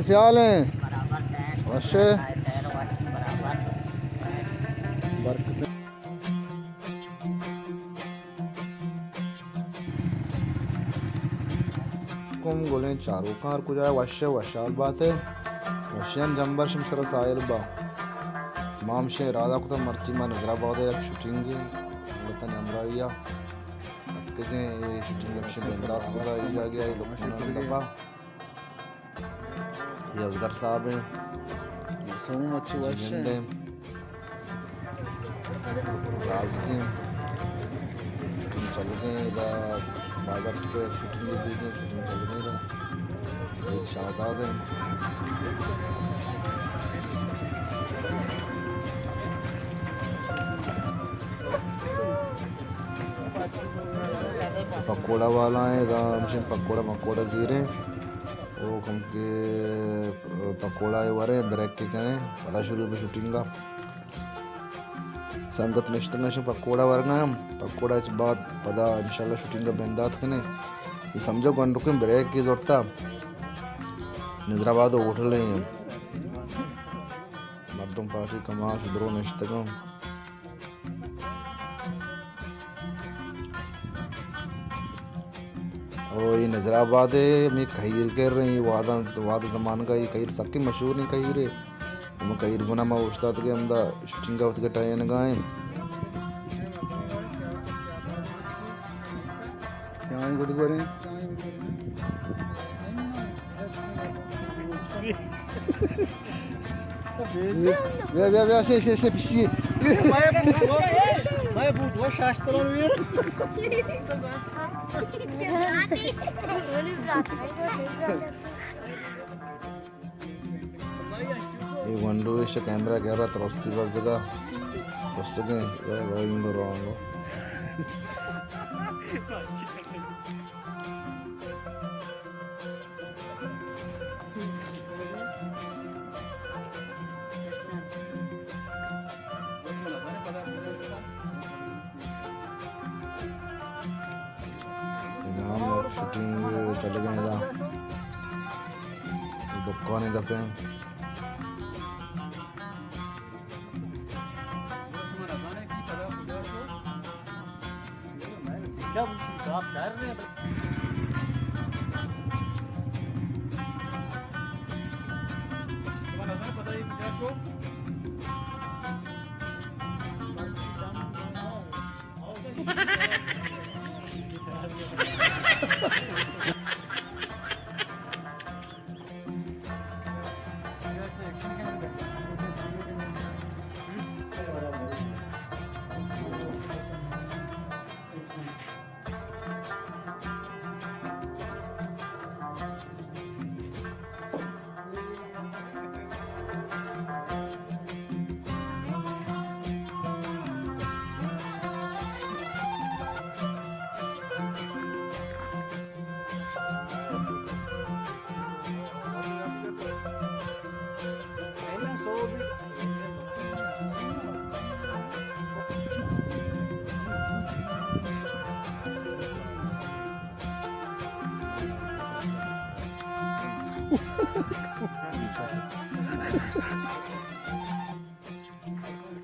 خیال ہیں؟ وش ہے؟ برکت۔ کم گلیں چاروکاں ہر کجا وش ہے، وشحال بات ہے۔ وشیان جمبر شم سر ساحل با۔ ما ہمشہ ارادہ کتا مرچی ما نظر آباد یک شوٹنگے سنگتانی ہمراہیا اتکگیں، اے شوٹنگ ہمشہ بندات کتا، اے جاگہ آئی لوکیشن دپا۔ اے اصغر صاحب ہیں۔ موسم اچھی وش ہے۔ جند ہیں۔ رازقیں۔ شوٹنگ چلگیں، ادا بازار تو شوٹنگ دیگیں، شوٹنگ چلگیں ادا۔ سید شہداد ہیں۔ پکوڑا والا ہیں، ادا ہمشہ پکوڑا مکوڑا زیریں۔ او کم کہ پکوڑا ء وریں، بریک ء کنیں، پدا شروع بہ شوٹنگ ء۔ سنگت نشتگ اش پکوڑا ورگ ء، پکوڑا چ بعد پدا انشاءاللہ شوٹنگ ء بندات کنیں۔ اے سمجھو گونڈکیں بریک ء زرتا، نظر آباد ہوٹل ء۔ مردم پارٹی کماش درو نشتگ اَنت۔ او اے نظر آباد ء ہمے کہیر گر ایں، اے وہداں، وہد زمانگ ء اے کہیر سکیں مشہور ایں کہیر ء۔ ہمے کہیر گون ء ما اوشتاتگ ایں، ہمدا شوٹنگ ء وتیگا ٹہینگ ء ایں۔ سیاہیں گد گوریں۔ بیا، بیا، بیا، شے، شے، شے، پشی۔ میں بوٹ ہوا، میں بوٹ ہوا، شاش تلان ویر۔ اے ونڈو ایش کیمرہ گہرا ترستی بزگا۔ ترسگیں، اے بھائی اندر رہانگو۔ ادا ہم شوٹنگ چلگیں ادا۔ دکانی دپیں۔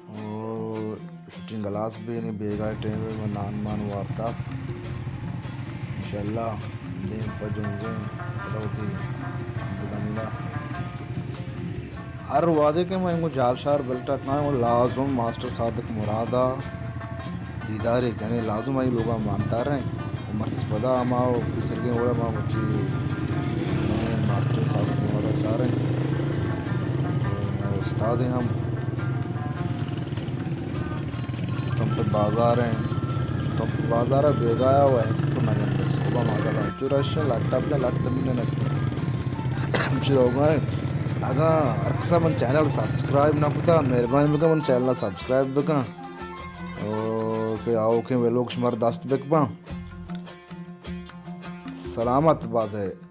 او شوٹنگ ہلاس بی، نی بیگاہ ٹائم ء من نان مان وارتا۔ انشاءاللہ دیم پہ جنزیں پدا وتی دمگا۔ ہر وہدے کہ من انگو جالشار بلٹا کاں، لازم ماسٹر صادق مراد ء دیدارے کنے، لازم آئی لوگا مانتا رہیں۔ مرچی پدا ہما پیسرگیں وڑا ما مرچی ماسٹر صادق مراد ء چاریں۔ مئے استاد ہم تمپ بازار ہیں، تمپ بازار ء بیگاہ ء و ہک تو نہ گندے۔ صبح ما گدا چو رش لٹ ٹپ لٹ زمین نہ ہمچی روگا ہیں۔ اگاں ہر کسا من چینل سبسکرائب نہ کتا، مہربانی بکن من چینل سبسکرائب بکن۔ او کہ آوکیں ویلوگ شمار دست بکباں۔ سلامت بات ہے۔